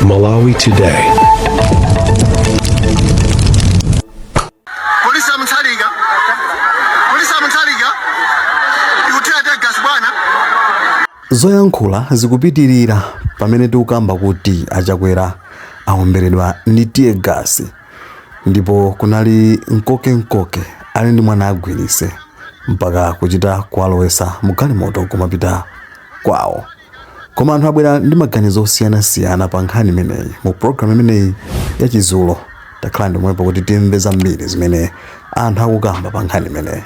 Malawi Today. Polisi ya Mutharika, polisi ya Mutharika ikuthira tear gas, bwana. Zoyankhula zikupitirira pamene tikukamba kuti aChakwera aomberedwa ndi tear gas, ndipo kunali mkokemkoke ali ndi mwana agwirise mpaka kuchita kuwalowesa mu galimoto kumapita kwawo. Koma anthu abwera ndi maganizo osiyanasiyana pa nkhani imeneyi. Mu programu imeneyi ya Chidzulo, takhala ndimwepo kuti timve zambiri zimene anthu akukamba pa nkhani imeneyi.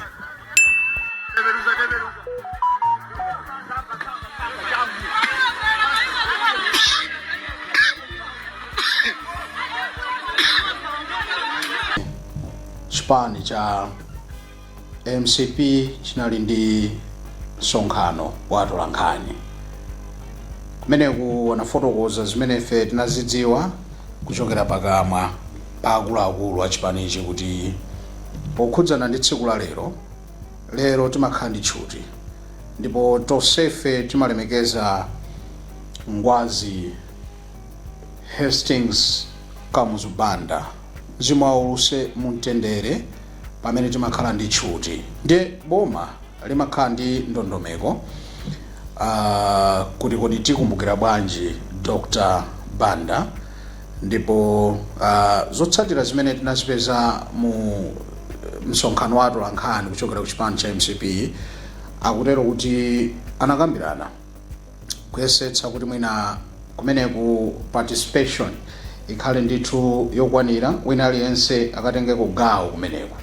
Chipani cha MCP chinali ndi msonkhano wa atolankhani. Kumeneku anafotokoza zimene ife tinazidziwa kuchokera pakamwa pa akuluakulu a chipanichi, kuti pokhudzana ndi tsiku la lero, lero timakhala ndi tchuti ndipo tonsefe timalemekeza Ngwazi Hastings Kamuzu Banda, mzimu wawo uuse mumtendere. Pamene timakhala ndi tchuti, ndiye boma limakhala ndi ndondomeko kuti kodi tikumbukira bwanji Dr Banda. Ndipo zotsatira zimene tinazipeza mu msonkhano wa atolankhani kuchokera ku chipani cha MCP, akutero kuti anakambirana kuyesetsa kuti mwina kumeneku participation ikhale ndithu yokwanira, wina aliyense akatengeko gawo kumeneku.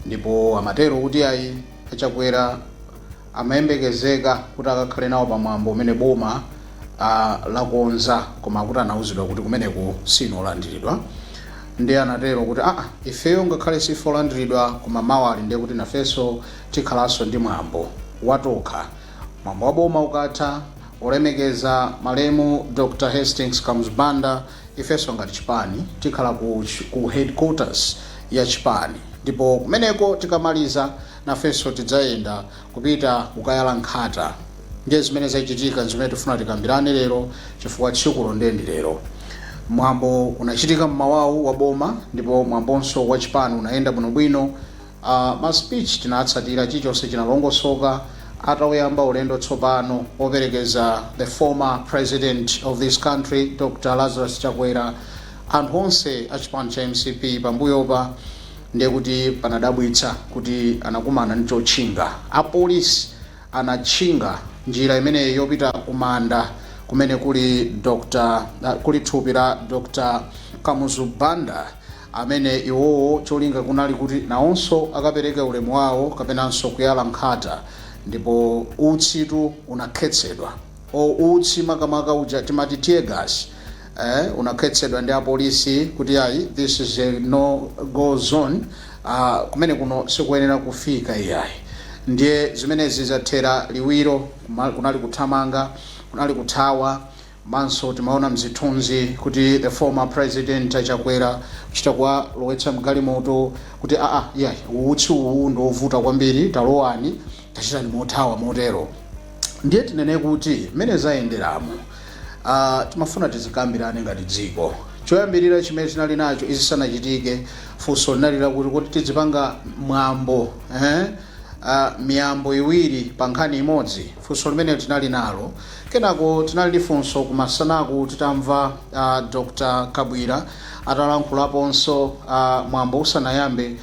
Ndipo amatero kuti ayi, aChakwera amayembekezeka kuti akakhale nawo pamwambo umene boma lakonza, koma akuti anauzidwa kuti kumeneku sinolandiridwa. Ndiye anatero kuti ifeyo ngakhale sife olandiridwa, koma mawali ndiye kuti nafenso tikhalanso ndi mwambo watokha. Mwambo wa boma ukatha olemekeza malemu Dr Hastings Kamuzu Banda, ifenso ngati chipani tikhala ku headquarters ya chipani, ndipo kumeneko tikamaliza nafenso tidzayenda kupita kukayala nkhata. Ndiye zimene zachitika zimene tifuna tikambirane lero, chifukwa tsikulo ndiye ndi lero. Mwambo unachitika mmawawu wa boma, ndipo mwambonso wa chipani unayenda bwinobwino. Ma speech tinatsatira, chilichonse chinalongosoka. Atawuyamba ulendo tsopano operekeza the former president of this country, Dr Lazarus Chakwera, anthu onse a chipani cha MCP pambuyopa, ndiye kuti panadabwitsa kuti anakumana ndi chotchinga. Apolisi anatchinga njira imeneyi yopita kumanda kumene kuli Dr kuli thupi la Dr Kamuzu Banda, amene iwowo cholinga kunali kuti nawonso akapereke ulemu wawo kapenanso kuyala nkhata. Ndipo utsitu unakhetsedwa, o utsi makamaka uja timati tear gas, unakhetsedwa ndi apolisi kuti ayi, this is a no go zone, kumene kuno sikuyenera kufika iyayi. Ndiye zimenezi zathera liwiro, kunali kuthamanga, kunali kuthawa. Manso timaona mzithunzi kuti the former president Achakwera kuchita kuwalowetsa mgalimoto kuti yayi, utsi uwu ndiovuta kwambiri, talowani, tachitani mothawa motero. Ndiye tinene kuti mmene zayenderamo, timafuna tizikambirane ngati dziko. Choyambirira chimene tinali nacho izisanachitike, funso linali lakuti kuti tizipanga mwambo, miyambo iwiri pa nkhani imodzi? Funso limene tinali nalo. Kenako tinali ndi funso kumasanaku titamva Dr Kabwira atalankhulaponso mwambo usanayambe,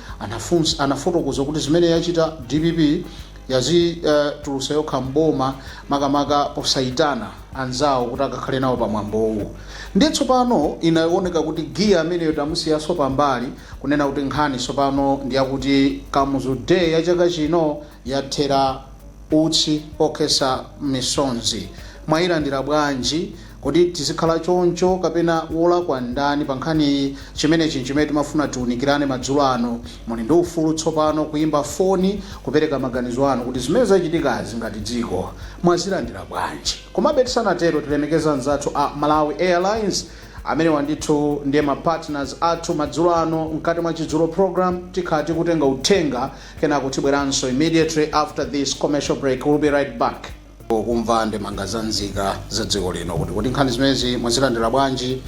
anafotokoza kuti zimene yachita DPP yazitulusa yokha mboma, makamaka posayitana anzawo kuti akakhale nawo pa mwambowu. Ndiye tsopano inaoneka kuti giya ameneyo tamusiyaso pambali, kunena kuti nkhani tsopano ndiyakuti Kamuzu Day ya chaka chino yathera utsi okhetsa misonzi. Mwayilandira bwanji? Kodi tizikhala choncho kapena wolakwa ndani pa nkhaniyi? Chimenechi nchimene timafuna tiunikirane madzulo ano. Muli ndi ufulu tsopano kuyimba foni, kupereka maganizo anu kuti zimene zachitikazi ngati dziko mwazilandira bwanji. Komabe tisanatero, tilemekeza anzathu a Malawi Airlines, amenewa ndithu ndiye ma partners athu madzulo ano. Mkati mwa Chidzulo program tikhala tikutenga uthenga, kenako tibweranso immediately after this commercial break. We'll be right back. Kumva ndemanga za nzika za dziko lino kuti nkhani zimenezi mwazilandira bwanji.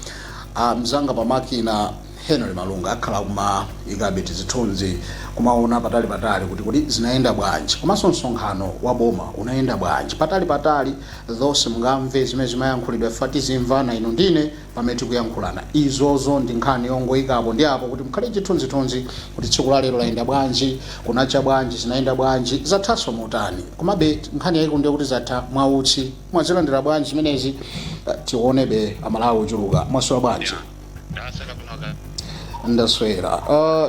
Mzanga pamakina Henry Malunga akhala kuma ikabe tizithunzi, kumaona patali patali kuti zinayenda bwanji, komanso msonkhano wa boma unayenda bwanji patali patali. Zonse mungamve zimene zimayankhulidwa, ife tizimvana inu ndine pamene tikuyankhulana. Izozo ndi nkhani yongoyikapo ndi apo kuti mukhale chithunzithunzi kuti tsiku la lero layenda bwanji, kunacha bwanji, zinayenda bwanji, zathanso motani. Komabe nkhani yayikulu ndiye kuti zatha mwautsi. Mwazilandira bwanji zimenezi? Tionebe Amalawi ochuluka. Mwaswera bwanji? Ndaswera kunoka. Ndaswera.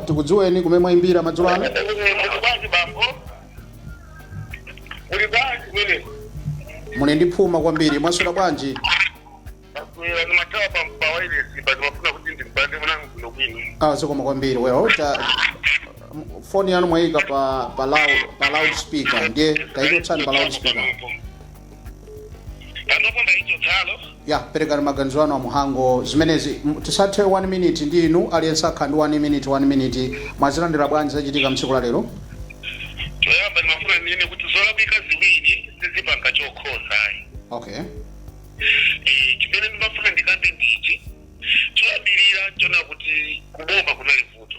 Tikudziweni, kumene mwayimbira madzulo ano? Muli bwanji bambo? Muli bwanji mwene? Muli ndi phuma kwambiri. Mwaswera bwanji? Ndaswera, ndimathawa pa wireless pa, ndimafuna kuti ndimbande mwanangu kuno kwino. Ah, zikoma kwambiri. Well, foni yanu mwayika pa loud speaker, ndiye tayichotsani pa loud speaker. Panopo ndayichotsalo. Ya, perekani maganizo anu amuhango zimenezi. Tisathe 1 minute ndi inu, aliyense akhala ndi 1 minute, 1 minute. Mwazilandira bwanji zachitika mtsiku la lero? Choyamba ndimafuna ndinene kuti zolakwika ziwiri sizipanga chokhoza ayi. Chimene ndimafuna ndikambe ndichi: choyambirira chona kuti kuboma kunali vuto.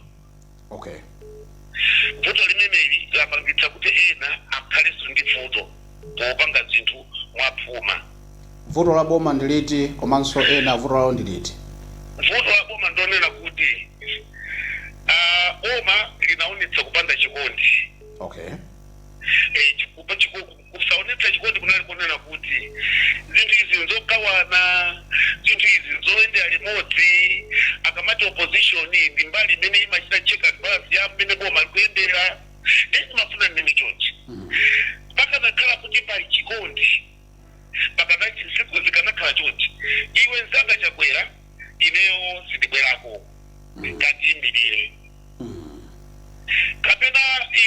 Vuto limeneli lapangitsa kuti ena akhalenso ndi vuto popanga zinthu mwaphuma. Vuto la boma ndi liti, komanso ena vuto lawo ndi liti? Vuto la boma ndonena kuti boma linaonetsa kupanda chikondi. Kusaonetsa chikondi kunali kunena kuti zinthu izi nzogawana, zinthu izi nzoyendera limodzi. Akamati opposition ndi mbali imene imachita check and balance ya mmene boma likuyendera. Ndi timafuna mmene chonchi pakanakhala kuti pali chikondi, pakana siku zikanakhala chonchi: iwe mzanga Chakwera, ineyo sindibwerako, kandiyimirire, kapena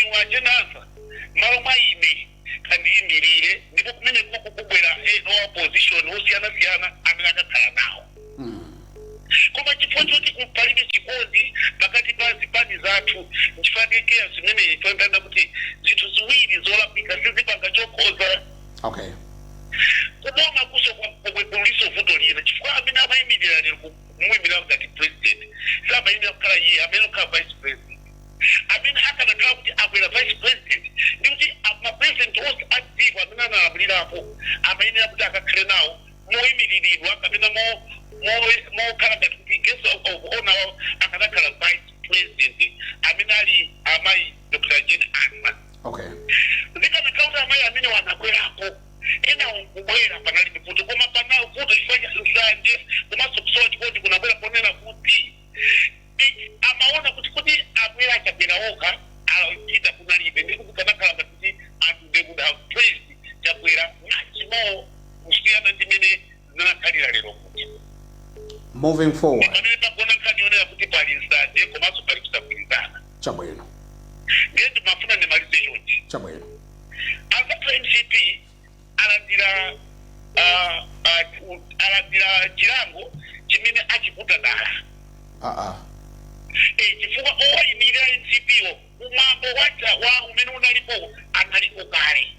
iwe achenansa, malo mwa ine kandiyimirire, ndipo kumene kuku kubwera ena wa opposition osiyanasiyana amene akakhala nawo. Koma chifukwa choti palibe chikondi pakati pa zipani zathu, nchifukwa zimene toyendana kuti zinthu ziwiri zolakwika sizipanga chokhoza. Kuboma kuso komwe kuliso vuto lina, chifukwa amene amayimirira lero kumuyimirira ngati president samayimirira kukhala iye, amene kukhala vice president. Amene akanakhala kuti akwera vice president, ndi kuti mapresident onse a dziko amene analamulirapo amayenera kuti akakhale nawo moyimiriridwa kapena mokhala ngati kuti guest of honor akanakhala vice president amene ali amayi Dr Jane Ansah. Zikanakhala kuti amayi amene wanakwerako, ena kubwera, panali vuto. Koma pana vuto chifukwa cha nsanje komanso kusowa chikondi. Kunabwera ponena kuti amaona kuti abwera Achakwera okha, achita kunalibe, ndi kuti kanakhala ngati anthu they would have praised Chakwera much more kusiyana ndi mene zinakhalira lero kuti Moving forward. Pamene pagona nkhani yonena kuti pali nsanje komanso pali kusagwirizana. Ndiye ndimafuna ndimalize chonchi. Anzathu MCP alandira alandira chilango chimene achiputa dala. Chifukwa owayimirira MCP wo umwambo wacha wa umene unalipo analiko kale,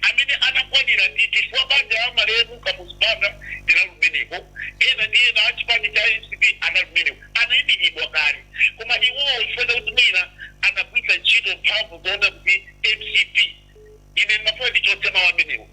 amene anakwanira ndi chifukwa banja la malemu Kamuzu Banda linali kumeneko, ena ndi ena achipani cha MCP anali kumeneko, anayimiridwa kale. Koma iwowo chifukwa chakuti mwina anagwiritsa ntchito mphamvu zoona kuti MCP, ine ndimafuna ndichotse mawu amenewo.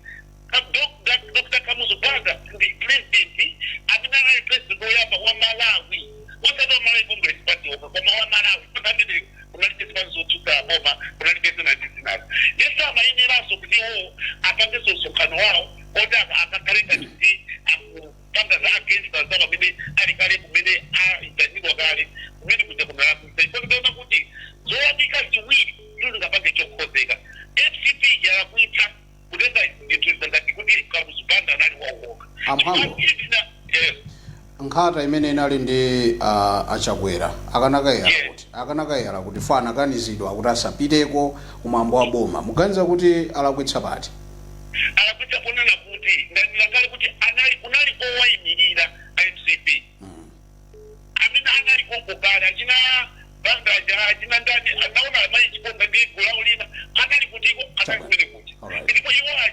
Dr Kamuzu Banda ndi president amene anali president woyamba wa Malawi, osati wa Malawi Congress Party okha, koma wa Malawi. Pamene kunalibe zipani zotsutsa boma, kunalibe zina ndi zinazo, yesu amayeneranso kuti iwowo apangenso msonkhano wawo oti akakhale ngati kuti akupanga za against anzawo amene ali kale kumene aitanidwa kale kumene kuja. Kunalakwisa chifukwa tikaona kuti zolakwika ziwiri sizingapange chokhozeka. MCP yalakwitsa kutenga zinthu ngati kuti Kamuzu Banda anali wawoka. Amhango. Nkhata imene inali ndi Achakwera akanakayala kuti akanakayala kuti fana akanizidwa kuti asapiteko kumwambo wa boma, muganiza kuti alakwitsa pati? Alakwitsa ponena kuti ndanena kale kuti anali kunali owayimirira MCP amene anali konko kale, achina Bandaja, achina ndani, anaona amayi Chiponda ndi gulawo lina anali kutiko, anali kumene kuti. Ndipo iwo aja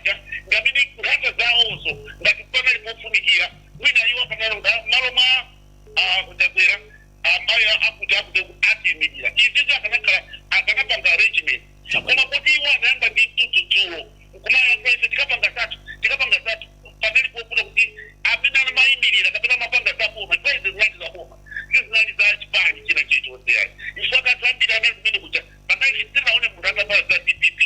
Akanena kuti malo mwa kuchakwera ambayo akuti akuti atiyimirira izizo, akanakhala akanapanga arrangement. Koma kuti iwo anayamba ndi mtudzulo nkumayankhula, "Ife tikapanga zathu, tikapanga zathu," panali pokuta kuti amene amayimirira kapena amapanga zaboma, chifukwa izi zinali zaboma, sizinali za chipani china chilichonse yayi. Ife akanthu ambiri anali kumene kuja, panali sinaone munthu atavala za DPP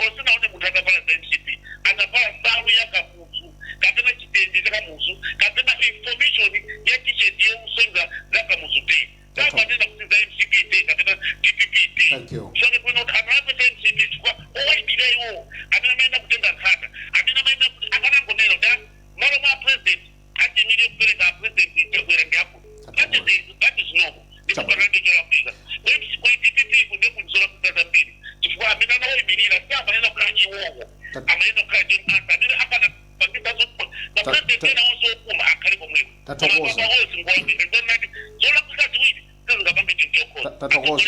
or sinaone munthu atavala za MCP. Anavala nsalu ya Kamuzu kapena chitende cha Kamuzu kapena information ya T-shirt yousonza za Kamuzu Day. Samanena kuti za MCP Day kapena DPP Day. Thank you. Sake kuona kuti anthu apesa MCP, chifukwa owayimirira iwowo amene amaenda kutenga nkhata, amene amaenda kuti akanangonena kuti, "Ah, malo mwa president atimire kupereka president Chakwera ndi apo." That is normal, ndipo panalibe cholakwika. Kwa DPP kunde kuli zolakwika zambiri, chifukwa amene anawayimirira si amanena kukhala iwowo, amanena kukhala John Ansah amene akanapangisa zokuma ma president ena onse okuma akhale komweko. Tathokoza. Koma onse ngolakwika, zolakwika ziwiri sizingapange chinthu chokhoza. Tathokoza.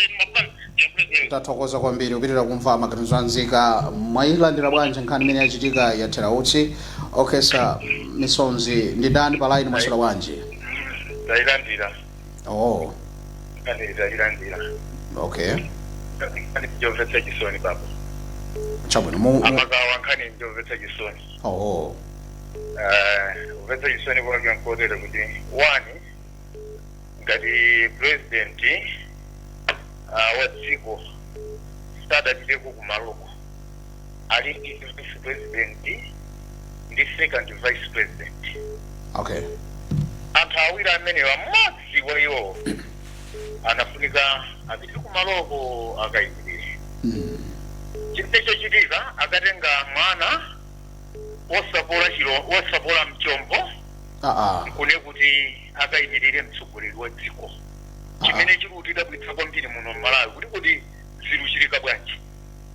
Tathokoza kwambiri. Kupitirira kumva maganizo anzika. Mwayilandira bwanji nkhani imene yachitika yathera utsi, okhetsa misonzi? Ndi ndani pa line? Mwaswera bwanji? Tayilandira. Oh. Nkhani tayilandira. Okay. Nkhani njomvetsa chisoni, baba. Chabwino. Amakawa, nkhani njomvetsa chisoni. Oh. Kumvetsa chisoni kwake nkotere kuti, one, ngati president wa dziko sadapiteko kumaloko, ali ndi vice president ndi second vice president. Anthu awiri amenewa, mmodzi wa iwo anafunika apite kumaloko akayimirire. Chimene chochitika, akatenga mwana wosapola chilo, wosapola mchombo, nkune kuti akayimirire mtsogoleri wa dziko, chimene chili kutidabwitsa kwambiri muno mMalawi kuti ziluchitika bwanji?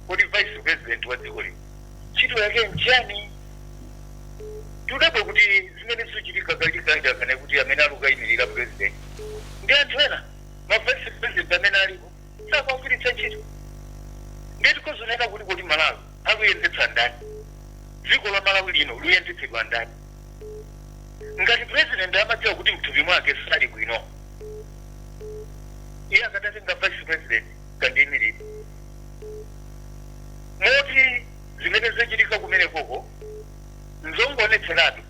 Kuti vice president wa dziko lino ntchito yake nchani? Tudabwe kuti zimene zikuchitika kalikali kuti amene ali kukayimirira president ndi anthu ena, ma vice president amene alipo sakugwiritsa ntchito. Ndeti kozonena kuti Malawi akuyendetsa ndani? Dziko la Malawi lino luyendetsedwa ndani? Ngati president amadziwa kuti mthupi mwake sali bwino, iye akadatenga vice president kandiyimirire. Moti zimene zachitika kumene koko nzongoonetseratu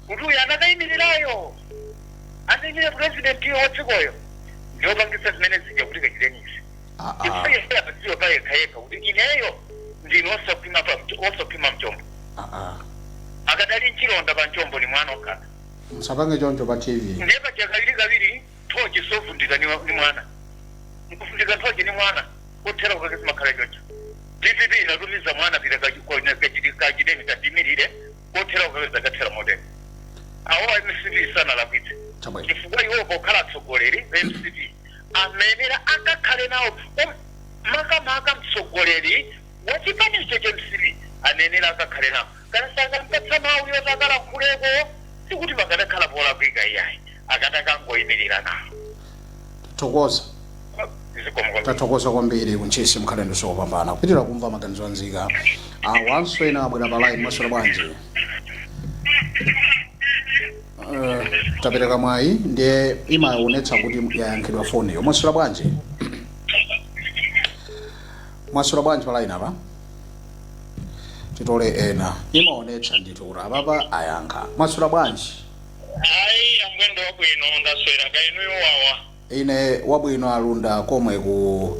kuti uyu anakayimirirayo, anayimira president iyo wa dzikoyo, ndiyopangitsa zimene zija kuti kachitenizi, chifukwa iye amadziwa pa yekha yekha kuti ineyo ndine osaphima mchombo. Akadali mchilonda pa mchombo ni mwana okhala. Musapange choncho pa TV. Ndiye paja kawiri kawiri nthochi sofundika ni mwana, nkufundika nthochi ni mwana, kothera kwake zimakhala choncho. DPP inatumiza mwana, pita kachiteni kandimirire, kothera kwake zakathera modeni. Awo MCP sanalakwitse, chifukwa iwo pokhala atsogoleri MCP amenera akakhale nawo, makamaka mtsogoleri wa chipanicho cha MCP anenera akakhale nawo, kana sakampatsa mawu yoti akalankhuleko, sikuti pakanakhala polakwika iyayi, akadakangoyimirira nawo. Tathokoza. Zikomo kwambiri. Tathokoza kwambiri kuntchisi, mukhale ndi sopambana. Kupitirira kumva maganizo anzika. Awanso ena abwera pa line. Mwaswera bwanji? Tapereka mwayi, ndiye imaonetsa kuti yayankhidwa foniyo. Mwaswera bwanji? Mwaswera bwanji pa line apa? Titole ena. Imaonetsa ndithu kuti apapa ayankha. Mwaswera bwanji? Ayi, amwendo, wabwino, ndaswera kainuyo wawa? Ine wabwino, alunda komwe ku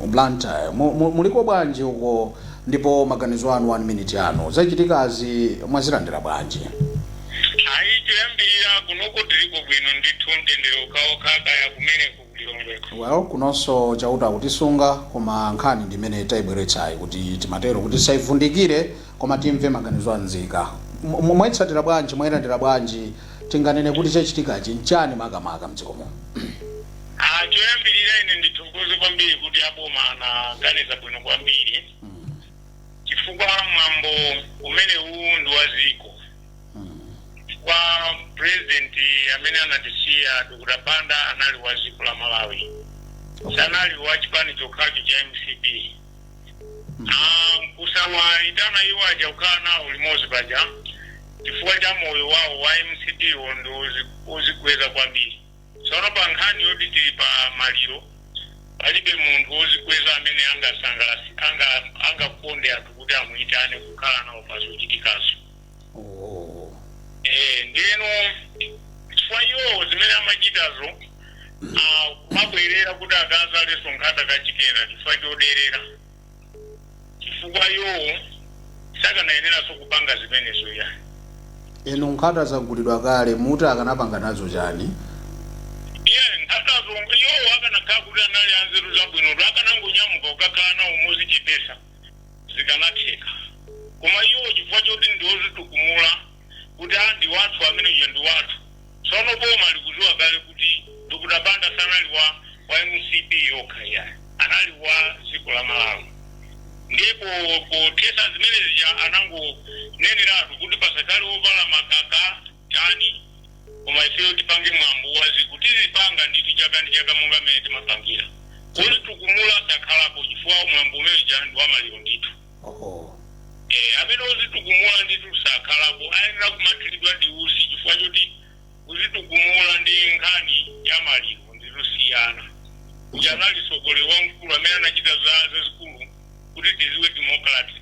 Blantyre. Muliko bwanji uko? Ndipo maganizo anu, 1 minute yanu, zachitikazi mwazilandira bwanji? Ayi, choyambirira kunoko tiliko bwino ndithu, mtendere okhaokha. Kaya kumeneko kulilongweko? Well, kunonso Chauta akutisunga, koma nkhani ndimene tayibweretsayi kuti timatero kuti tisayivundikire, koma timve maganizo anzika. Mwayitsatira bwanji? Mwayilandira bwanji? Tinganene kuti chachitikachi nchani makamaka mdziko muno? Ah, choyambirira ine ndithokoze kwambiri kuti aboma anaganiza bwino kwambiri, chifukwa mwambo umenewu ndi wa ziko. Kwa president amene anatisiya, Dr Banda, anali wa dziko la Malawi, sanali wa chipani chokhacho cha MCP. Ah, kusawayitana iwo aja kukhala nawo limodzi paja. Chifukwa cha moyo wawo wa MCP wo ndi ozikweza kwambiri. Tsono pa nkhani yoti tili pa maliro, palibe munthu wozikweza amene angasangalasi, angakonde anthu kuti amuyitane kukhala nawo pa zochitikazo. Ndiyeno chifukwa iwowo zimene amachitazo, kumabwerera kuti akazalenso nkhata kachikena chifukwa choderera, chifukwa iwowo sakanayeneranso kupanga zimenezo ya. Inu, nkhata zagulidwa kale, muti akanapanga nazo chani? Iye nkhatazo, iwowo akanakhala kuti anali anzeru zabwino, akanangonyamuka kukakhala nawo mozichepesa, zikanatheka. Koma iwo chifukwa choti ndiwozitukumula kuti a ndi wathu amene uja ndi wathu. Tsono boma likudziwa kale kuti Dr Banda sanali wa MCP yokha iya, anali wa dziko la Malawi. Ndipo pothesa zimene zija anangoneneratu kuti pasakhale wovala makaka chani, koma ifeyo tipange mwambo wa ziko, tizipanga ndithu chaka ndi chaka monga mmene timapangira. Ozitukumula sakhalapo chifukwa mwambo umene uja ndi wamaliro ndithu. Amene ozitukumula ndithu sakhalapo, ayenera kumathiridwa diusi chifukwa choti kuzitukumula ndi nkhani ya maliro ndizosiyana. Uja anali mtsogoleri wamkulu amene anachita za zazikulu kuti tiziwe democracy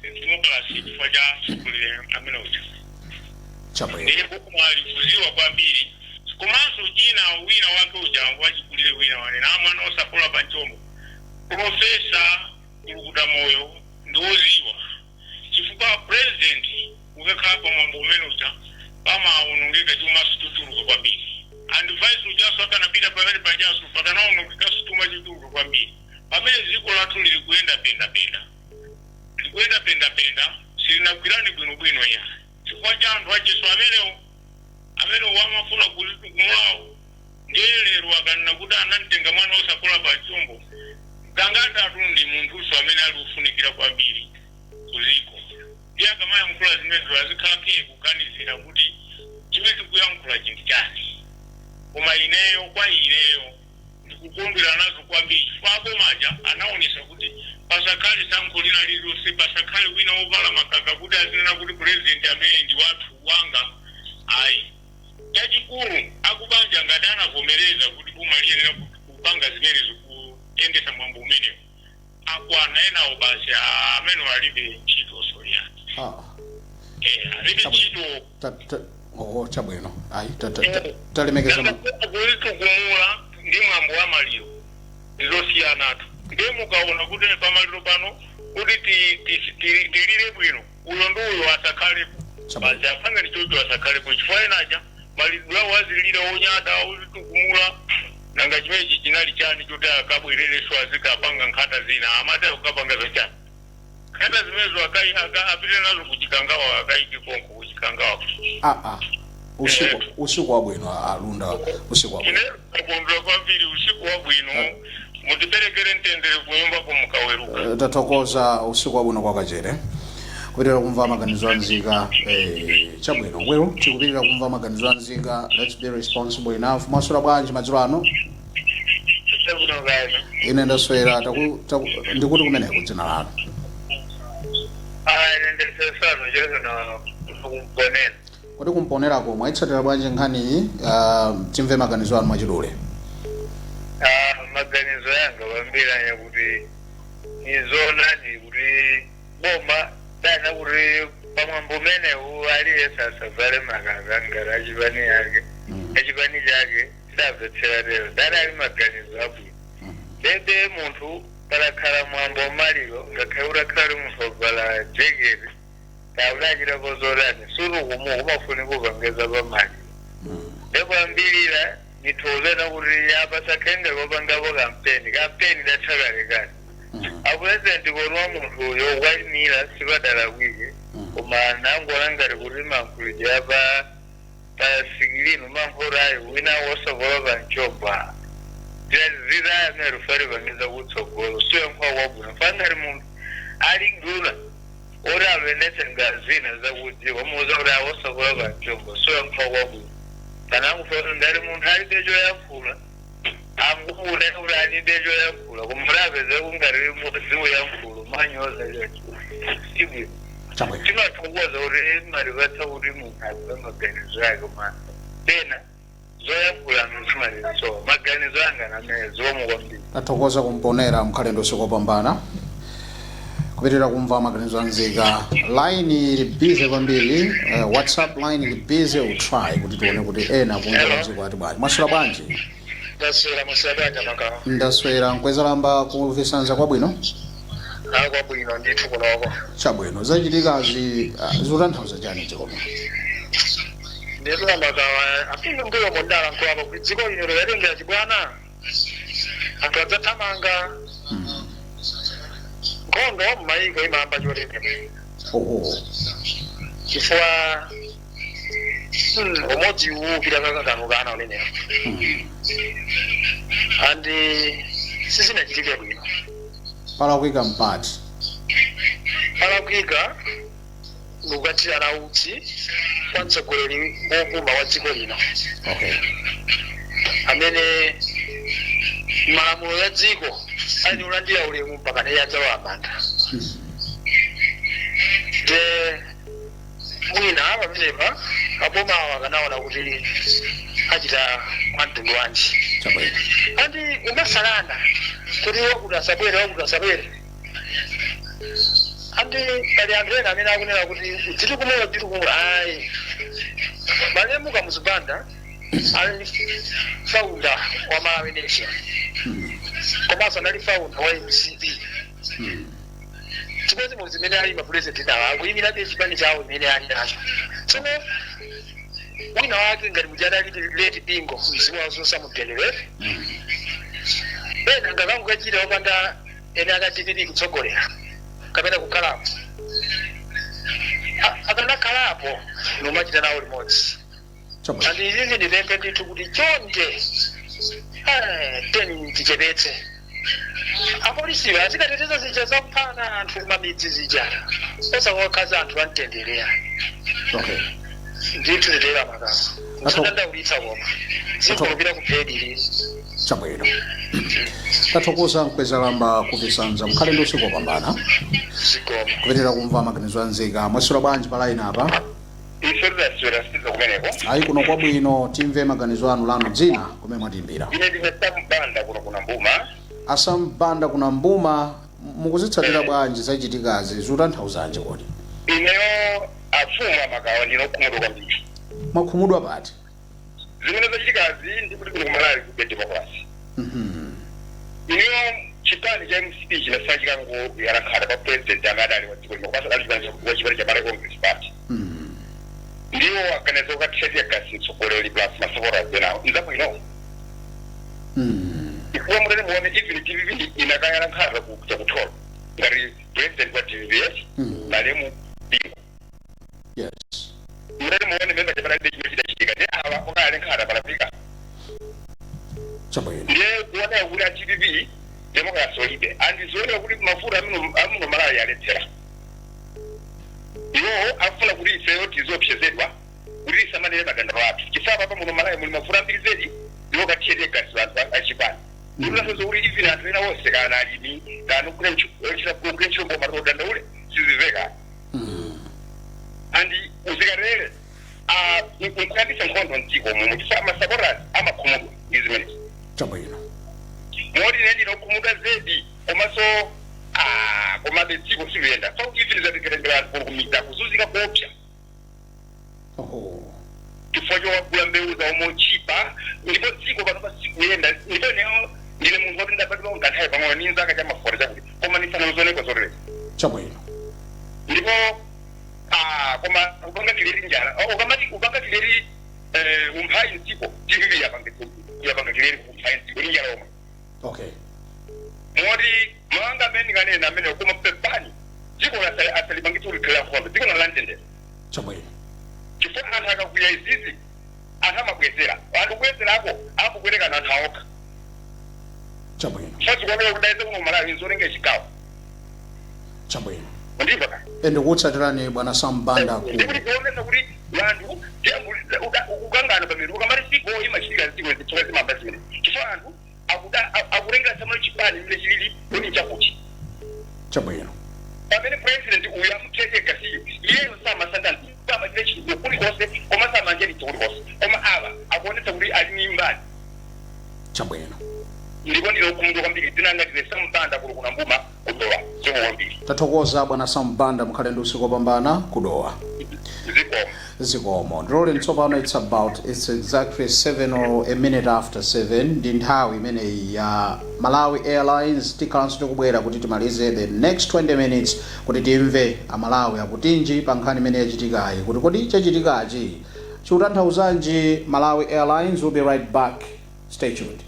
chifukwa cha mtsogoleri amene uja. Ndiye boma likuziwa kwambiri. Komanso china, wina wake uja wachikulire, wina wanena a mwana osapola pa mchombo, Professor Kulukuta Moyo ndiwoziwa, chifukwa president ukakhala pamwambo umene uja pamaonongeka chuma chochuluka kwambiri, and vice ujaso akanapita pamene pajaso pakanaonongeka chuma chochuluka kwambiri, pamene dziko lathu lili kuyenda pendapenda, likuyenda pendapenda, silinagwirani bwinobwino ya, chifukwa cha anthu achiso amenewo amene wamafuna kuzitukumulawo. Ndiye lero akanena kuti anamtenga mwana osapola pa chombo, Gangata ndi munthuso amene ali kufunikira kwambiri kuziko. Ndiye akamayankhula zimenezo azikhala ke kuganizira kuti chimene tikuyankhula chinthu chani. Koma ineyo, kwa ineyo, ndikukondwera nazo kwambiri chifukwa abomaja anaonesa kuti pasakhale sankho lina lililonse, pasakhale wina wovala makaka kuti azinena kuti president amene ndi wathu wanga, ayi. Chachikulu, akubanja ngati anavomereza kuti boma liyenera kupanga zimenezo, kuyendesa mwambo umenewo, akwana. Enawo basi, amene alibe ntchito soya. Alibe ntchito. Oh, chabwino, ayi, talemekeza. Kuzitukumula ndi mwambo wa maliro ndizosiyanatu. Ndiye mukaona kuti pamaliro pano kuti tilire bwino, uyo ndi uyo asakhalepo. Basi, apange ni chocho, asakhalepo, chifukwa enaja malidwe awo azilira onyada, ozitukumula. Nanga chimenechi chinali chani choti akabwerereso azikapanga nkhata zina? Amati akukapanga zachani nkhata zimenezo? Apite nazo kuchikangawa, akaike konko kuchikangawa. Ah, ah. Usiku wabwino, Alunda, usiku wabwino. Ine takondwera kwambiri. Usiku wabwino, mutiperekere mtendere kunyumba kumukaweruka. Tathokoza, usiku wabwino kwa Kachere. Kupitirira kumva maganizo anzika, chabwino. Well, tikupitirira kumva maganizo anzika. Let's be responsible enough. Mwaswera bwanji madzulo ano? Chabwino kaya. Ine ndaswera. Ndikuti kumeneko, dzina lanu? Ine ndisesano chezona kumponera. Kodi kumponera komwe ayitsatira bwanji nkhaniyi? Timve maganizo anu mwachidule. Maganizo yanga kwambiri anya kuti nizonadi kuti boma dana kuti pamwambo umenewu aliyense asavale makaka ngati achipani yake, achipani chake. Tidamvetsera lero dada ali maganizo abwino. Bebe munthu palakhala mwambo wamaliro, ngakhale utakhala uli munthu wavala jeketi kaudachitapo zotani, sutukumuka, umafunika upangeza pamaliro. Ndekuambirira nithokozena kuti apa sakhenge kopangapo kampeni. Kampeni datha kalekale. Apurezidenti konwa munthu uyo ukayimira sipadalakwike, koma nangona ngati kuti mankhulidwe apa pa sikilini umankhulayo wina wosokola pa mchombo zitaya amene rufari pangiza kutsogolo siyankhwa kwabwino. Fangati munthu ali nduna oti aluyendetse ngazina zakudziwa, umuuza kuti awosokola pa mchombo, siyankhwa kwabwino. Kana ngati munthu alibe choyankhula, angubuda kuti alibe choyankhula, koma kuti apeze kungati ziuyankhula manyoza chocho sibwino. Chabwino. Timathokoza kuti malipatsa kuti munthu adziwe maganizo ake, koma pena zoyankhulano zimaliso maganizo anga namene zomwe kwambiri. Tathokoza kumponera, mkhale ndi usiku wopambana. Kupitirira kumva maganizo anzika. Line ili busy kwambiri, WhatsApp line ili busy. We try kuti tione kuti ena kunja kwa dziko ati bwanji. Mwaswera bwanji? Ndaswera, musabanja Makawa? Ndaswera. Mkwezalamba kuvisanza kwabwino? Akwabwino ndithu kunoko. Chabwino. Zachitikazi zikutanthauza chani dziko muno? Ndithu Makawa, afike mbuyo mondala nkuwapa kuti dziko lino liyatengera chibwana, anthu adzathamanga. Nkhondo m'mayiko imayamba chotere. Chifukwa umodzi uwupita kakanganukana umenewo, andi sizinachitike bwino. Palakwika mpati? Palakwika ndikukathirana utsi kwa mtsogoleri wopuma wa dziko lino amene malamulo ya dziko ali kulandira ulemu mpaka naye adzalowa manda. Te mwina pamenepa abomawo akanaona kuti achita kwa mtundu wanji. Andi umasalana kuti wakuti asabwere, wakuti asabwere, andi pali anthu ena amene akunena kuti dziti kumula, dziti kumula. Ayi, malemu Kamuzu Banda ali founder wa Malawi Nation, komanso anali founder wa MCP. Chimodzimodzi zimene ali mapresident awo akuyimirabe chipani chawo imene ali nacho. Tsono wina wake ngati muja ali late Bingu, mzimu wawo usamutendere, ena ngakangukachita wopanda ene aka DPP kutsogolera kapena kukhalapo. Akanakhalapo nomachita nawo limodzi. Andi izizi ndipemphe ndithu kuti chonde, teni tichepetse. Apolisiwo azikateteza zija zakuphana anthu kumamidzi zija, osakakhaza anthu amtendereya. Ndithu titera Makawa, musadandaulitsa, koma dziko lupita ku phedi lili. Chabwino, tathokoza Mkwezalamba kuvisanza, mkhale ndi usiku wopambana. Zikomo. Kupitirira kumva maganizo anzika. Mwaswera bwanji pa line apa? Ife tidaswera siza kumeneko? Ayi, kuno kwabwino. Timve maganizo anu, lanu dzina, kumene mwatimbira? Ine ndine Sambanda kuno kuna Mbuma. Asambanda kuna Mbuma, mukuzitsatira bwanji zachitikazi? Zikutanthauzanji kodi? Ineyo afumu amakawa, ndinokhumudwa kwambiri. Mwakhumudwa pati? Zimene zachitikazi ndikuti kuno kumalawi kube democracy. Ineyo chipani cha MCP chinasachika yalankhana pa president amene adali wa dziko lino, komanso adali wa chipani cha Malawi Congress Party. Ndiwo aganiza kukathira teargas mtsogoleri plus masupporters enawo, nzabwino? Chifukwa mutati muone, even DPP inakayala nkhaza kuchakutolo ngati president wa DPP, malemu Bingu. Mutati muone memba chapanalibe chimene chidachitika, ndi awa okayale nkhata palapika. Ndiye kuoneka kuti a DPP democracy olibe, andizioneka kuti mafuta amuno Malawi aletsera. Iwowo afuna kuti ifeyo tizopsezedwa kuti tisamanene madandaulo athu, chifukwa papa muno Malawi muli mafuta ambiri zedi. Iwo kathiye teargas anthu achipani, ndikutanthauza kuti even anthu ena onse, kana alimi, kana kugwira ntchito mboma, odandaule siziveka. Andi uzikatere nkuyambisa nkhondo mdziko mumo, chifukwa masupporters amakhumudwa ndi zimenezi. Moti ine ndinokhumudwa zedi, komanso komabe dziko siluyenda so even zatikatengera anthu kumidzi akuzunzika kuopsa chifukwa chowagula mbewu zawo mochipa, ndipo dziko pano pasikuyenda. Ndipo ineyo ndine munthu woti ndabadwa nkanthawi pang'ono, ni nzaka cha mafuta chakuti, koma ndisanazonekwa zotereza. Ndipo koma kupanga create njala, ukamati kupanga create umphawi mdziko, DPP yapanga create umphawi mdziko ni njala omwe. Moti mawanga amene ndikanena amene, koma pepani, dziko asalipangitse kuti likhale nkhondo, dziko la mtendere. Chifukwa anthu akakwiya izizi, anthu amabwezera, anthu kubwezerako amabwerekana anthu aokha. Chifukwa zikuoneka kuti daize kuno Malawi nzolenga chigawo. Ndimva ka? Ndikutsatirani, bwana Sambanda ku Ndikuti kuonesa kuti anthu kukangana pamene ukamati siko imachitika mdziko, zitsoka zimamba zimene, chifukwa anthu akulengera tsamalo chipani imene chilili kodi chakuti. Pamene president uyu amutheteka siyo Ali ni mbali. Chabwino. Ndipo ndine okhumudwa kwambiri. Dzina langa ndine Sam Banda, kuno kuna Mbuma ku Dowa. Zikomo kwambiri. Tathokoza, bwana Sam Banda, mukhale ndi usiku wopambana ku Dowa. Zikomo. Zikomo. Ndilole tsopano, it's exactly 7 or a minute after 7. Ndi nthawi imeneyi ya Malawi Airlines. Tikhalanso tikubwera kuti timalize the next 20 minutes kuti timve Amalawi akutinji pa nkhani imene yachitikayi, kuti kodi chachitikachi chikutanthauzanji. Malawi Airlines will be right back. Stay tuned.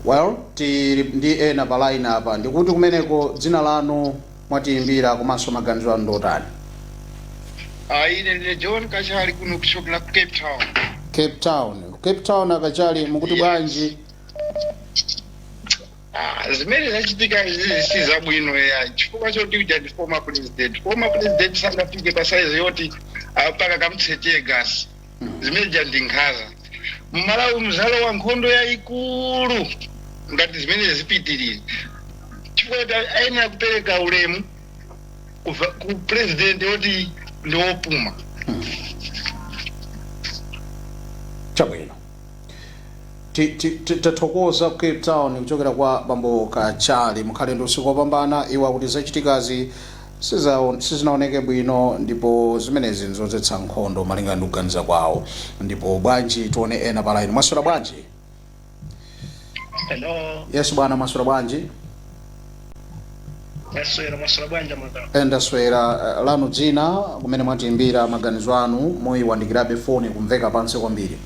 Well, tili ndi ena pa line apa. Ndikuti kumeneko, dzina lanu, mwatiyimbira, komanso maganizo anu ndotani? Ah, ine ndine John Kachali, kuno kuchokera ku Cape Town. Cape Town, Cape Town. Akachali, mukuti bwanji? Ah, zimene zachitika izizi si zabwino ya, chifukwa choti uja ndi former president. Former president sangafike pa size yoti mpaka kamthire tear gas. Zimene ja ndi nkhanza. Mmalawi muzalowa nkhondo yayikulu ngati zimene zipitirire, chifukwa choti ayenera kupereka ulemu ku president woti ndi wopuma. Chabwino. Tathokoza ku Cape Town kuchokera kwa bambo Kachali, mukhale ndi usiku wopambana. Iwo akuti zachitikazi sizinaoneke bwino ndipo zimenezi nzodzetsa nkhondo malingana ndi kuganiza kwawo. Ndipo bwanji tione ena pa line. Mwaswera bwanji? Hello. Yes bwana, mwaswera bwanji? Ndaswera. Mwaswera bwanji mwaka? Ndaswera. Lanu dzina, kumene mwatiimbira, maganizo anu. Muyiwandikirabe foni, kumveka pansi kwambiri.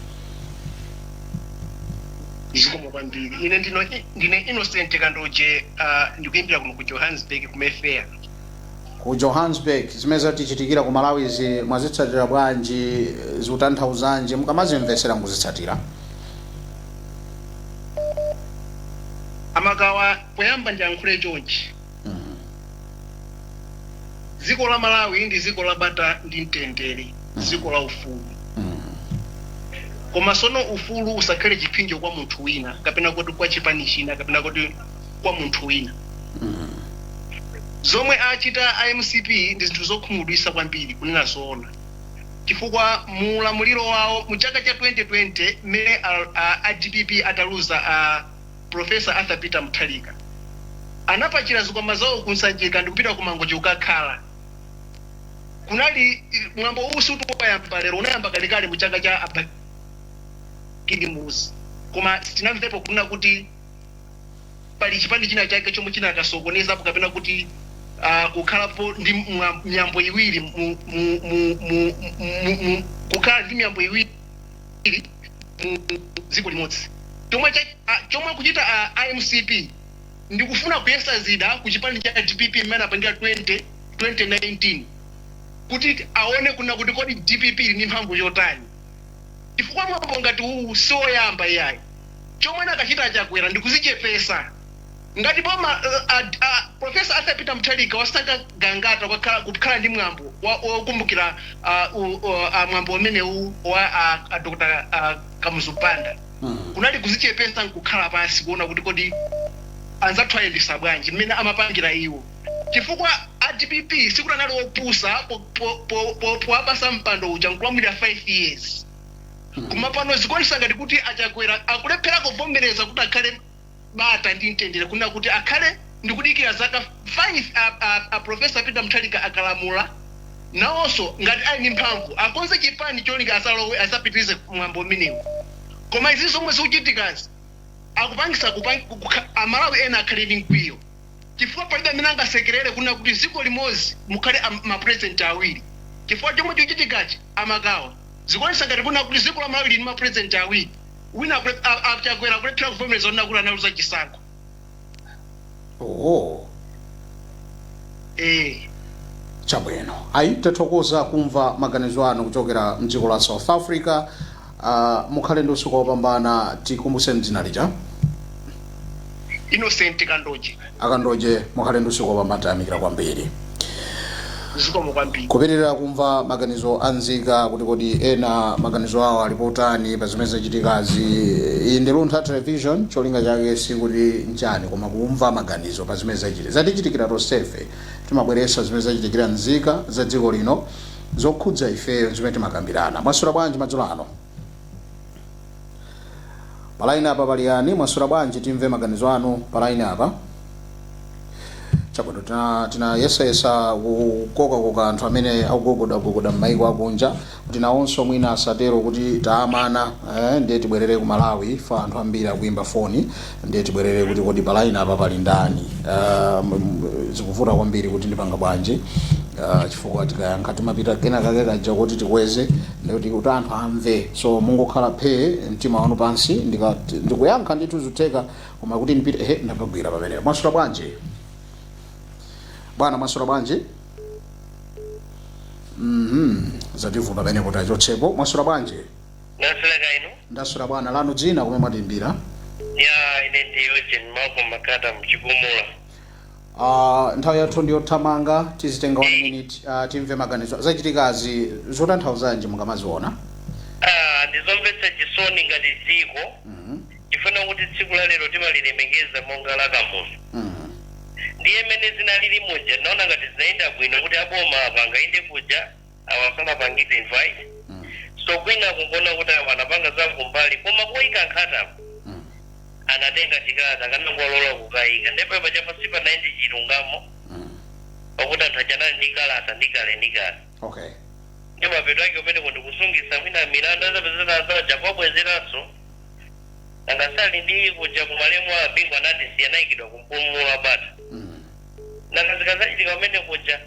Zikomo kwambiri. Ine ndine Innocent Kandoje, ndikuimbira kuno ku Johannesburg, ku Mayfair. Ku Johannesburg. Zimene zatichitikira ku Malawi izi mwazitsatira bwanji? Zikutanthauzanji mukamazimvesera, mukuzitsatira? Amakawa, poyamba ndiyankhule chonchi. Dziko la Malawi ndi dziko la bata ndi mtendere, dziko la ufulu. Koma sono ufulu usakhale chipsinjo kwa munthu wina, kapena kuti kwa chipani china, kapena kuti kwa munthu wina. Zomwe achita a MCP ndi zinthu zokhumudwitsa kwambiri, kunena zoona, chifukwa mu ulamuliro wawo mu chaka cha 2020, mmene a DPP ataluza, a Professor Arthur Peter Mutharika anapachira zikwama zawo ku Nsanjika ndikupita ku Mangochi kukakhala. Kunali mwambo uwu siwayamba lero, unayamba kalekale mu chaka cha a Bakili Muluzi, koma sitinamvepo kunena kuti pali chipani china chake chomwe chinakasokonezapo kapena kuti kukhalapo ndi miyambo iwiri mu, mu, mu, mu, mu, mu, kukhala ndi miyambo iwiri mu dziko limodzi. Chomwe akuchita a MCP ndikufuna kuyesa zida ku chipani cha DPP mmene apangira 20 2019, kuti aone kuna kuti kodi DPP ili ndi mphamvu yotani, chifukwa mwambo ngati uwu siwoyamba iyayi. Chomwe anakachita Chakwera ndikuzichepesa. Ngati boma Professor Arthur Peter Mutharika wasankha Gangata kukhala ndi mwambo wokumbukira mwambo umenewu wa Dr. Kamuzu Banda, kunali kuzichepesa nkukhala pansi kuona kuti kodi anzathu ayendesa bwanji mmene amapangira iwo, chifukwa a DPP sikuti anali opusa powapasa mpando uja nkulamulira 5 years. Koma pano zikuonesa ngati kuti aChakwera akulephera kuvomereza kuti akhale bata ndi mtendere, kunena kuti akhale ndikudikira zaka 5 a Professor Peter Mutharika akalamula, nawonso ngati ali ndi mphamvu akonze chipani cholinga asalowe asapitirize mwambo umenewu. Koma izi zomwe zikuchitikazi akupangisa Amalawi ena akhale ndi mkwiyo, chifukwa palibe amene angasekerere kunena kuti dziko limodzi mukhale mapresident awiri, chifukwa chomwe chikuchitikachi, amakawa, zikuonesa ngati kunena kuti dziko la Malawi lili ndi mapresident awiri. Wina aChakwera akulephera kuvomereza kunena kuti analuza chisankho. Oh. Eh. Chabwino, ayi, tathokoza kumva maganizo anu kuchokera mdziko la South Africa. Mukhale ndi usiku wopambana. Tikumbuseni dzina lija. Innocent Kandoje. Akandoje, mukhale ndi usiku wopambana, tayamikira kwambiri. Zikomo kwambiri. Kupitirira kumva maganizo a nzika kuti kodi ena maganizo awo alipo otani pa zimene zachitikazi. Iyi ndi Luntha Television. Cholinga chake sikuti nchani, koma kumva maganizo pa zimene zachitika, zatichitikira tonsefe. Timabweretsa zimene zachitikira nzika za dziko lino, zokhudza ifeyo zimene timakambirana. Mwaswera bwanji madzulo ano? Pa line apa pali yani? Mwaswera bwanji? Timve maganizo anu pa line apa. Chabwino, tinayesayesa kukokakoka anthu amene akugogodagogoda m'maiko akunja kuti nawonso mwina asatero kuti taamana, ndiye tibwerere ku Malawi fa anthu ambiri akuimba foni. Ndiye tibwerere kuti kodi pa line apa pali ndani? Zikuvuta kwambiri kuti ndipanga bwanji, chifukwa tikayankha timapita kena kake kaja kuti tikweze ndikuti kuti anthu amve. So mungokhala phe, mtima wanu pansi, ndikuyankha ndithu zitheka, koma kuti ndipite, ehe, ndapagwira pamenepo. Mwaswera bwanji bwana? Mwaswera bwanji? Zativuta pamenepo, tachotsepo. Mwaswera bwanji? Ndaswera inu? Ndaswera bwana. Lanu dzina, kumene mwatimbira? Ya, ine ndi Eugene Mako Makata mchigumula. Nthawi yathu ndiyothamanga, tizitenga 1 minute. Timve maganizo, zachitikazi zotanthauzanji mukamaziona? Ah, ndizomvetsa chisoni ngati dziko, chifuna kuti tsiku la lero timalilemekeza monga la Kamuzu. Ndiye mmene zinalili muja, naona ngati zinayenda bwino kuti aboma apanga inde kuja awa sanapangidwe invite. So kwina kukuona kuti awa anapanga za kumbali, koma koyika nkhatapo anatenga chikalata kanangolola kukayika, ndipo paja pasi panayendi chilungamo, pakuti anthu aja anali ndi kalata ndi kale ndi kale. Ndi mapeto ake umeneko ndikusungisa mwina milandu azapezeka azaja kwabwezeranso angasali ndi kuja kumalemu a Bingu anati siyanayikidwa kumpumulo abata. Nanga zikazachitika kumene kuja,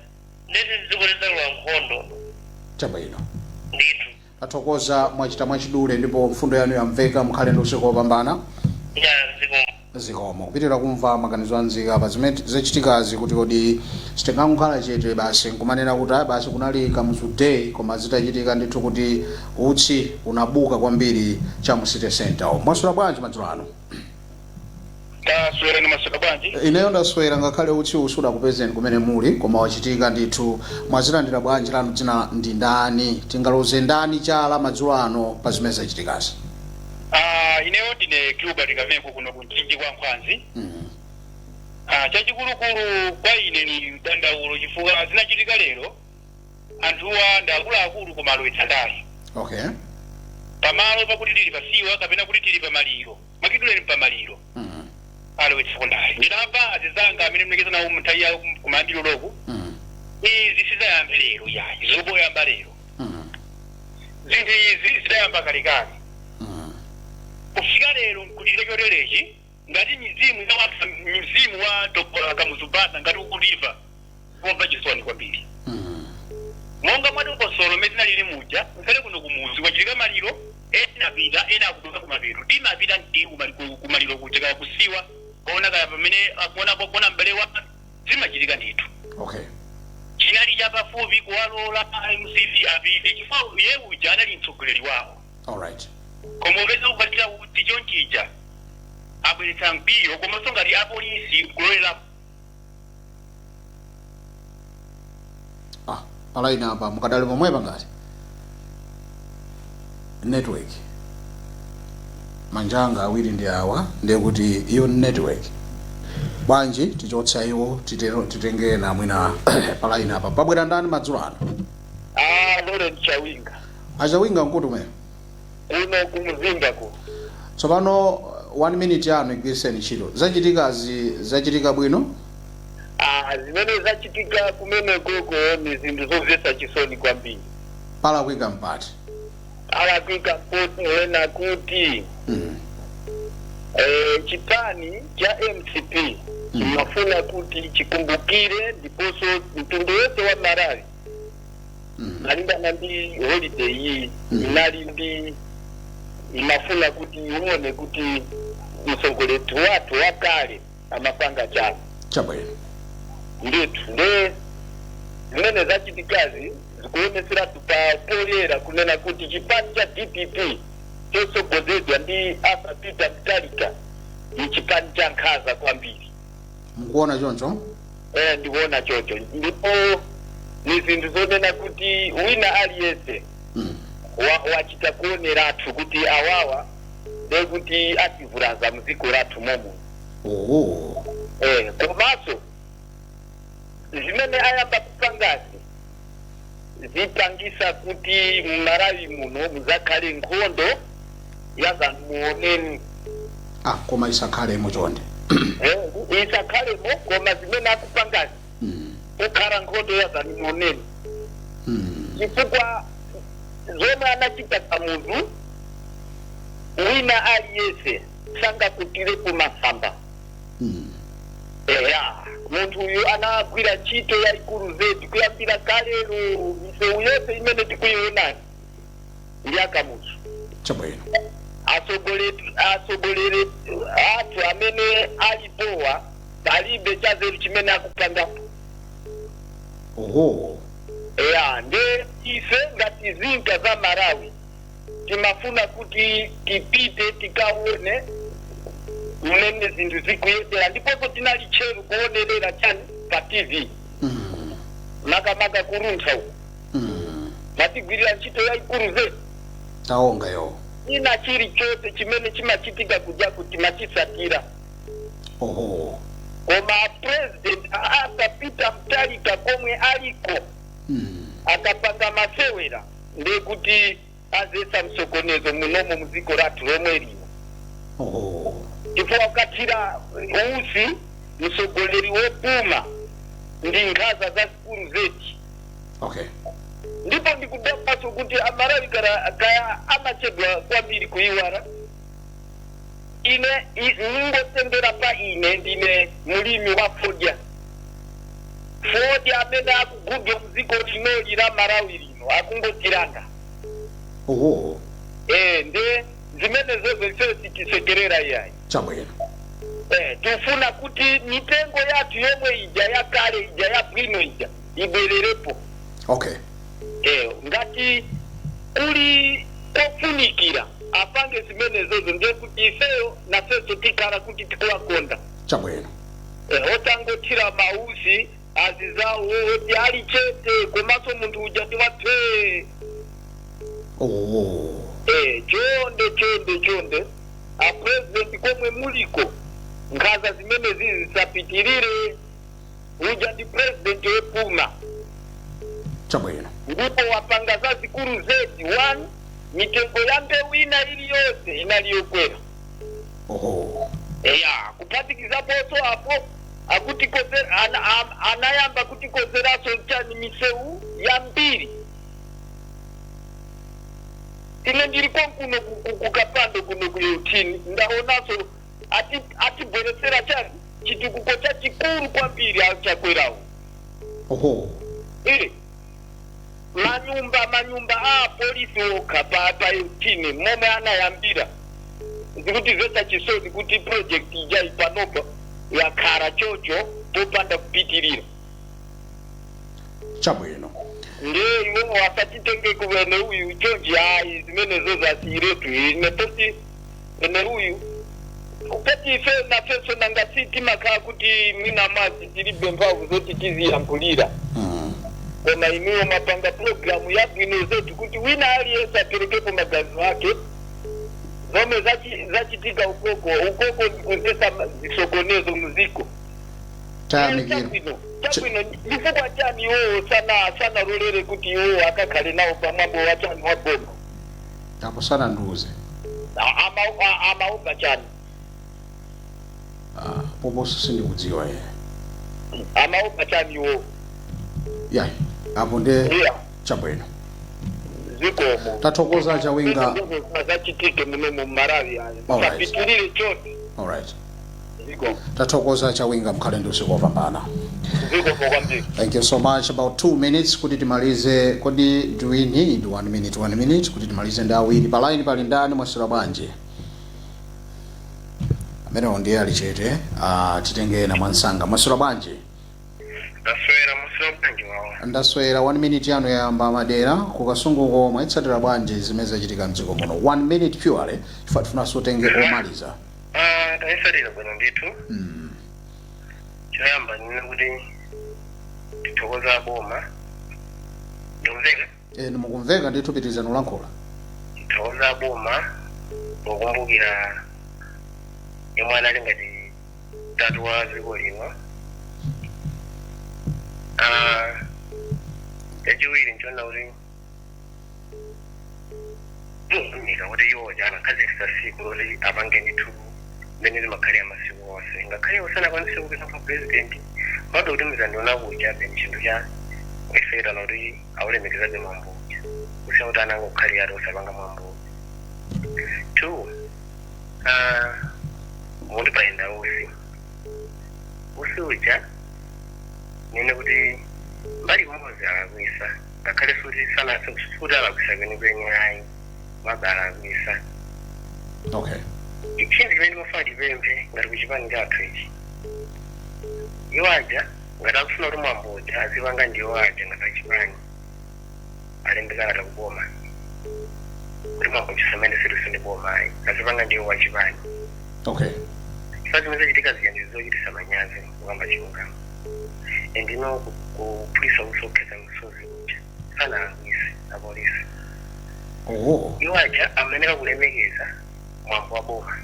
ndeti dziko lizalowa nkhondo. Chabwino. Ndithu. Tathokoza, mwachita mwachidule ndipo mfundo yanu yamveka. Mukhale ndi usiku wopambana. Ya, ziko. Zikomo. Kupitirira kumva maganizo anzika pa zimene zachitikazi, kuti kodi sitingangokhala chete basi nkumanena kuti "Ah, basi kunali Kamuzu Day," koma zitachitika ndithu kuti utsi unabuka kwambiri cha mu city center. Mwaswera bwanji madzulo ano? Taswera, ni maswera bwanji? Ineyo ndaswera, ngakhale utsi usudakupezeni kumene muli, koma wachitika ndithu. Mwazilandira bwanji? Lanu dzina ndi ndani? Tingaloze ndani chala madzulo ano pa zimene zachitikazi? Ah, ineyo ndine Gilbert Kameko kuno kunchinji kwa Nkhwanzi. Ah, chachikulukulu kwa ine ni dandaulo chifukwa zinachitika lero, anthuwa ndi akuluakulu koma alowetsa ndale pamalo pakuti tili pasiwa kapena kuti tili pamaliro, mwachidule pamaliro, alowetsa ndale. Ndinamva azizanga amene mlekeza nawo nthawi ya kumayambiro loku, izi sizayambe lero yayi, zoboyamba lero. Zinthu izi zidayamba kalekale. Kufika lero nkuchitika choterechi, ngati mizimu ya mizimu wa Dr. Kamuzu Banda ngati ukulimva, kumva chisoni kwambiri. Monga mwadongosolo mmene zinalili muja, mfere kuno kumuzi kwachitika maliro, ena apita, ena akupita kumapeto. Timapita ndi kumaliro kuja, kaya kusiwa kuona, kaya pamene akuona kuona m'bale wa, zimachitika ndithu. Chinali chapafupi kuwalola MCP apite chifukwa iye uja anali mtsogoleri wawo. Koma upeza kupatira kuti chonchija abweretsa mkwiyo, komanso ngati apolisi kulolera. Ah, pa line apa mukadali pomwepa? Ngati network, manjanga awiri ndi awa, ndiye kuti iyo network bwanji? Tichotsa iwo, titenge ena mwina. Pa line apa pabwera ndani madzulo ano? Ah, Lawrence Chawinga. Achawinga, nkuti umene? Kuno kumuzinda ku. Tsopano one minute yanu igwiriseni ntchito. Zachitikazi zachitika bwino? Ah, zimene zachitika kumene koko ni zinthu zomvetsa chisoni kwambiri. Palakwika mpati? Alakwika mpoti wena kuti chipani cha MCP chimafuna kuti chikumbukire ndiponso mtundu wonse wa Malawi, malingana ndi holiday iyi, inali ndi imafuna kuti ione kuti mtsogoleri wathu wakale amapanga chani. Ndithu, nde zimene zachitikazi zikuoneseratu pa poyera kunena kuti chipani cha DPP chotsogozedwa ndi Arthur Peter Mutharika ni chipani cha nkhanza kwambiri. Mukuona choncho? Eh, ndikuona choncho, ndipo ni zinthu zonena kuti wina aliyense wachita kuoneratu kuti awawa ndekuti ativulaza mdziko lathu momo. Eh, komanso zimene ayamba kupangazi zipangisa kuti mMalawi muno muzakhale nkhondo ya zamuoneni. Ah, koma isakhalemo chonde. Isakhalemo, koma zimene akupangazi kukhala nkhondo ya zanimoneni, chifukwa zomwe anachita Kamuzu, wina aliyense sangakutirepo masamba. Eya, munthu uyu anagwira ntchito yayikulu zedi kuyambira kalero. Misewu yonse imene tikuiona ndi aKamuzu. Atsogoleri athu amene alipowa palibe chazeru chimene akupangapo. Eya, nde ife ngati nzika za Malawi timafuna kuti tipite tikaone mmene zinthu zikuyendera, ndiponso tinali tcheru kuonerera chani pa TV, makamaka kuLuntha uku. Matigwirira ntchito yayikulu zedi. Taonga yo. Ina chilichonse chimene chimachitika kujaku timachisatira. Koma President asapita Mtalika komwe aliko, akapanga masewera ndekuti azesa msokonezo munomo muziko lathu lomwe lino, chifukwa ukathira usi msogoleri wopuma ndi nkhaza zazikulu zedi. Ndipo ndikudabwaso kuti Amalawi kaya amachedwa kwambiri kuiwala. Ine ningotengera pa ine, ndine mulimi wa fodya. Fodya amene akugudwa mdziko linoli la Malawi lino akungotiranga. Nde zimene zozo ife sitisekerera iyayi. Tifuna kuti mitengo yathu yomwe ija yakale ija yabwino ija ibwererepo. Ngati kuli kofunikira apange zimenezozo, ndiye kuti ifeyo nafenso tikhala kuti tikuwakonda. Otangothira mausi azizawo oti ali chete, komanso munthu uja ndiwaphe. Chonde, chonde, chonde, apresident komwe muliko, nkhaza zimene zizi zisapitirire. Uja ndi president wopuma. Ndipo wapanga zazikulu zedi. One, mitengo ya mbewu ina iliyonse inali yokwera. Eya, kuphatikizaponso apo akutikozera anayamba kutikozeranso chani, misewu yambiri. Ine ndili konkuno kukapando kuno ku Euthini, ndaonanso atibweresera chani, chitukuko chachikulu kwambiri aChakwerawo. Manyumba a polisi okha pa Euthini momwe anayambira, zikuti zeta chisoni kuti project ija ipanopa yakhala chocho popanda kupitirira. Ndiye iwo asatitenge kuwene uyu chonji, ayi, zimenezo zasiyiretu. Ine poti ene uyu poti ife nafenso nanga si timakhala kuti mwina madzi tilibe mphamvu zoti tiziyankhulira, koma inuyo mapanga programu yabwino zetu kuti wina aliyense aperekepo maganizo ake. Zomwe zachitika ukoko ukoko ndikuzesa zisokonezo muziko. Tayamikira. Chabwino, chabwino. Chifukwa chani iwowo sanalolere kuti iwowo akakhale nawo pamwambo wa chani, wa boma? Apo sanandiuze. Amaopa chani? Ah, poposo sindikudziwa ye. Amaopa chani iwowo? Yayi, apo nde. Chabwino. Zikomo. Tathokoza, Chawinga. Zachitike muno mu Malawi ayo sapitirire chonde. Zikomo. Tathokoza, Chawinga, mkhale ndi usiku wopambana. Zikomo kwambiri. Thank you so much. About 2 minutes kuti timalize. Kodi do we need one minute, one minute kuti timalize ndi awiri pa line? Pali ndani? Mwaswera bwanji? Amenewo ndiye ali chete. Titenge ena mwansanga. Mwaswera bwanji? Ndaswera, muswera bwanji wawa? Ndaswera. One minute yanu yayamba. Madera kuKasunguko, mwayitsatira bwanji zimene zachitika mdziko muno? One minute purely chifukwa tifunanso utenge omaliza. Ah, tayitsatira bwino ndithu. Choyamba nina kuti tithokoza boma. Ndikumveka? E, mukumveka ndithu, pitirizani kulankhula. Tithokoza boma pokumbukira yemwe anali ngati tatu wa dziko lino. Ah, chachiwiri nchiona kuti mukufunika kuti iwo anakhazikitsa tsiku loti apange ndithu. Mmene zimakhalira masiku onse, ngakhale usanakwanise kupita kwa president, bado kutumiza ndiona kuja abe chinthu cha kuifera kuti aulemekezabe mwambo uja, kusiya kuti anangokhalira ati usapanga mwambo uja. Two, muti payenda usi, usi uja nene kuti mbali imodzi alakwisa, ngakhale suti sana suti alakwisa kwenikweni ayi, mabe alakwisa. Ichinthu chimene timafuna tipemphe ngati kuchipani chathu ichi, iwo aja ngati akufuna kuti mwambo uja azipanga ndiwo aja ngati achipani, alembekana kuboma kuti mwambo chisamene siluso ndi boma ayi, azipanga ndiwo wachipani. Chifukwa zimene zachitika zija ndi zochitisa manyazi kukamba chilungamo, endino kuphulisa uso kuphetsa misozi kuja sanalakwise apolisi. Iwo aja ameneka kulemekeza mwambo wa boma.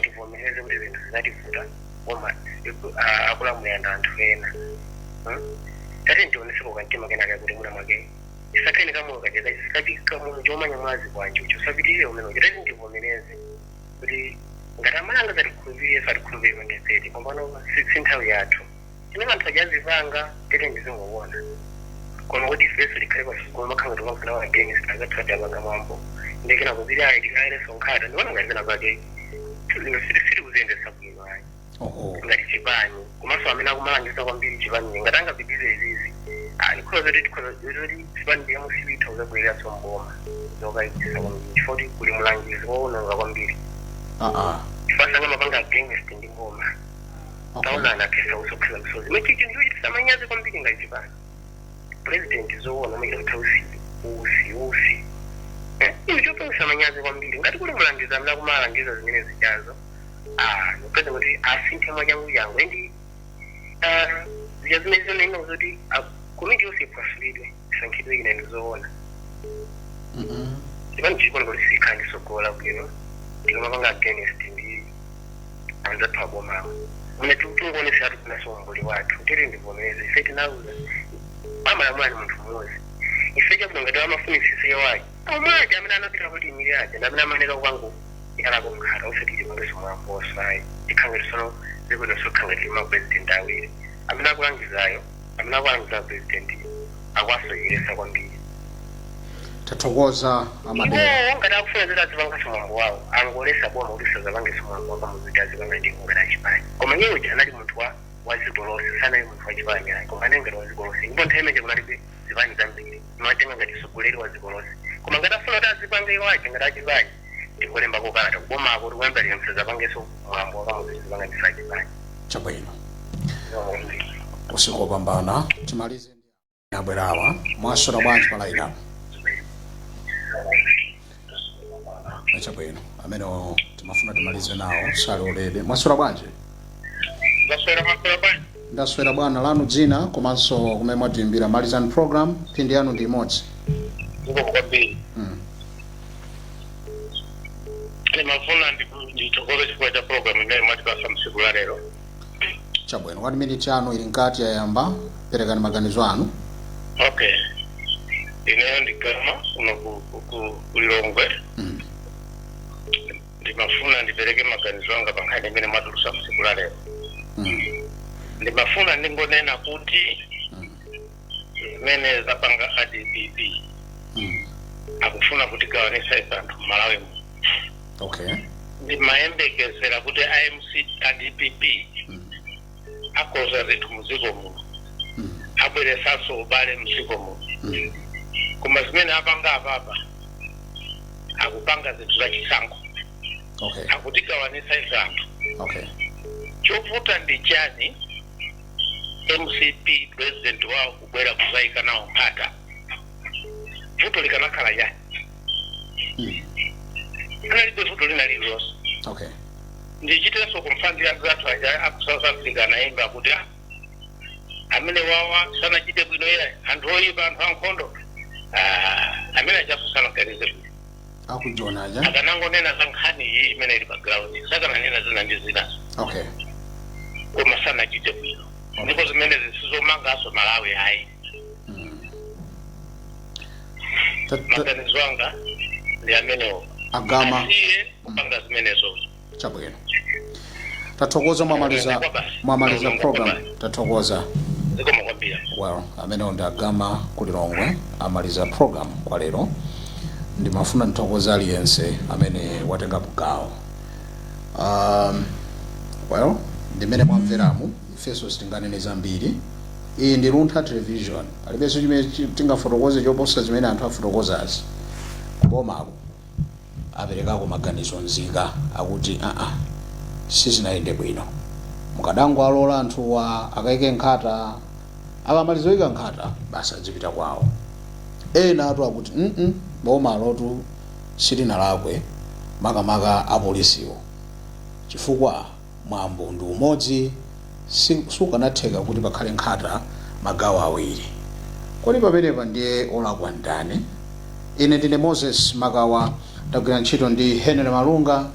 Tivomereze kuti zinthu zinativuta, boma akulamulira ndi anthu ena. Tati ndioneseko kamtima kenaka kuti mwina mwake isakhale kamoyo kaja kamoyo chomanya mwazi kwanji ucho usapitirire umene ucho. Tati ndivomereze kuti ngati amalanga zatikhulupirire, satikhulupirire kwendeseti pompano si nthawi yathu chimene anthu ajazipanga, tete ndizingoona. Koma kuti ifeso tikhale pasukulu makhala kuti makhala wa against azathu adapanga mwambo ndekena kupita ayi tikayereso nkhata, ndiona ngati pena pake sitiri kuziyendesa bwino ayi ngati chipani. Komanso amene akumalangiza kwambiri chipani, ngati angapitirize izizi, ndikhoza kuti tikhoza kuti chipani cha MCP itha kuzabwereranso mboma, zokayikitsa kwambiri, chifukwa kuti kuli mulangizi wowononga kwambiri, chifukwa sanga mapanga against ndi boma. Taona anakhetsa uso msozi mechichi, ndichochitisa manyazi kwambiri ngati chipani. President zoona machita kutha usi usi usi. Inu chopangisa manyazi kwambiri ngati kuli mulangizi amene akumalangiza zimene zichazo, ndipeza kuti asinthe mwachangu changu and zija zimene zonena zoti komiti yonse iphwasulidwe, isankhidwe ina, ndizoona. Chipani chikuona kuti sikhala ndisogola bwino ndikamapanga against ndi anzathu abomawo. Muna tingoonesa ati kunaso umbuli wathu. Tiri ndivomereze, ife tinauza amalamula ni munthu mmodzi. Ife chabwino ngati amafunisisa iwayi omwe aja amene anapita kuti imiri aja ndi amene amaneka kwangu yalako nkhala osati tipangeso mwamboso ayi, tikhangati sono zikuno sokhangati ma president awiri. Amene akulangizayo, amene akulangiza president, akwasocheresa kwambiri. Tathokoza, Amadera. Iwo ngati akufuna zoti azipangaso mwambo wawo, angolesa boma kuti sazapangeso mwambo wakamuziti, azipanga ndi ngati achipani. Koma iye uja anali munthu wa dziko lonse, sanali munthu wa chipani ayi, koma anali ngati wa dziko lonse, ndipo nthawi imene kunalibe zipani zambiri, imatenga ngati mtsogoleri wa dziko lonse. Koma ngati afuna kuti azipanga iwo aja ngati achipani, ndikulembako kalata kubomako kuti kuyamba lero msazapangeso mwambo wakamuziti, zipanga ndi achipani. Chabwino, usiku wopambana. Timalize ndi abwerawa. Mwaswera bwanji pa line apo? Chabwino, amene timafuna timalize nawo sali already. Mwaswera bwanji? Ndaswera. Maswera bwanji? Ndaswera bwana. Lanu dzina komanso kumene mwatiimbira? Malizani program, mphindi yanu ndi imodzi. Zikomo kwambiri. Ndimafuna ndithokoze chifukwa cha program imene mwatipasa msiku la lero. Chabwino, 1 minute yanu ili nkati, yayamba, perekani maganizo anu. Okay, ineyo ndigama kuno ku Lilongwe. Ndimafuna ndipereke maganizo anga pa nkhani imene mwatulusa msiku la lero. Ndimafuna ndingonena kuti zimene zapanga a DPP, akufuna kutigawanisa ife anthu m'Malawi muno. Ndimayembekezera kuti IMC a DPP akoza zinthu mdziko muno, abweresanso ubale mdziko muno, koma zimene apanga apapa, akupanga zinthu zachisankho, akutigawanisa ife anthu. Chovuta ndi chani MCP president wawo kubwera kuzayika nawo nkhata? Vuto likanakhala chani? Analibe vuto lina lililonse. Ndichitenso kumfanira zathu aja aku South Africa anayimba kuti, "Ah, amene wawa sanachite bwino iye, anthu oyipa, anthu ankhondo." Ah, amene achaso sanaganize bwino. Akujona aja. Akanangonena za nkhani iyi imene ili pa ground, sakananena zina ndi zinazo. Koma sanachite bwino, ndipo zimene zisizomanganso Malawi ayi. Maganizo anga ndi amenewo. Agama. Asiye kupanga zimenezo. Chabwino. Tathokoza, mwamaliza, mwamaliza program, tathokoza. Zikomo kwambiri. Well, amenewo ndi Agama kulilongwe, amaliza program kwa lero. Ndimafuna ndithokoza aliyense amene watenga gawo. Well, ndimene mwamveramu, ifenso sitinganene zambiri. Iyi ndi Luntha Television, palibenso chimene tingafotokoze choposa zimene anthu afotokozazi. Kubomako aperekako maganizo, nzika akuti aa, sizinayende bwino, mukadango alola anthuwa akayike nkhata, akamaliza kuyika nkhata basi adzipita kwawo. Ena atu akuti boma lotu silinalakwe, makamaka apolisiwo, chifukwa mwambo ndi umodzi, sukanatheka kuti pakhale nkhata magawo awiri. Kodi pamenepa ndiye olakwa ndani? Ine ndine Moses Makawa, ndagwira ntchito ndi Henry Malunga.